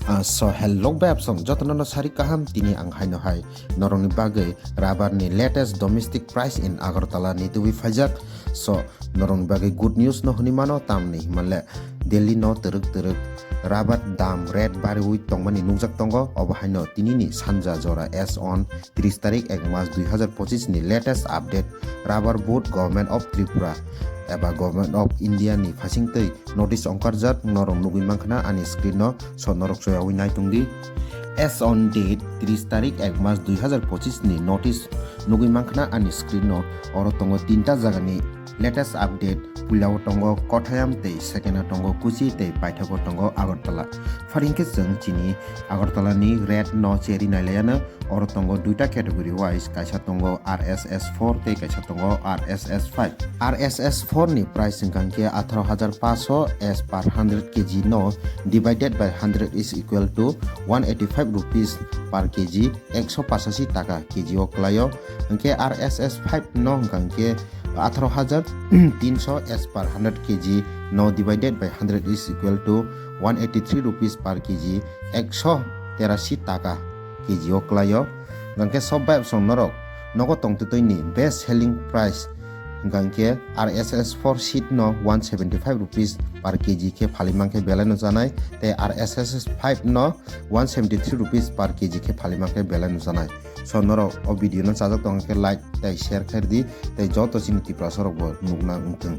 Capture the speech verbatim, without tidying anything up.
Ah, so hello bebsong jotono no sari kaham, tini ang haino hai norokni bagwi rubber ni latest domestic price in Agartala ni tubui phaijak. So norokni bagwi good news no hwnwi mano, tamni himanle Delhi no twrwk twrwk rubber dam rate bariwi tongmani nukjak tongo. Obo haino tinini sanja jora as on tris tarik ek mas dui hazar pochis ni latest update rubber board Government of Tripura eba Government of India ni phasingtwi notice ongkarjak norok nugwi mankha ani screen no. So norok choyawi nai tongdi. As on date tris tarik ek mas dui hazar pochis ni notice nugwi mankha ani screen no. Oro tongo tinta jagani latest update. Puilao tongo Kottayam tei second o tongo Kochi tei paithago tongo Agartala. Pharingkhe chwng chini Agartala ni rate no cheri nailayano. Oro tongo duita category wise, kaisa tongo R S S four tei kaisa tongo R S S five. R S S four ni price hwnkha khe atharo hajar paso as per hundred K G no divided by hundred is equal to one eighty five rupees per K G, ekso pachashi taka K G o kwlaio. Hwnkhe R S S five no hwnkha khe atharo hajar tinso as per hundred K G no divided by hundred is equal to one eighty three rupees per K G, ekso terashi taka K G o kwlaio. Hwnkhe sob bai bwsong norok nogo tongtwtwi ni best selling price hwnkha khe R S S four sheet no one seventy five rupees per K G khe phalwi mankhe belai no chanai, tei R S S five no one seventy three rupees per K G khe phalwi mankhe belai no chanai. So norok o video no chajak tongkhe like tei share khairdi, tei joto chini Tiprasa rok bo nukna wngthwng.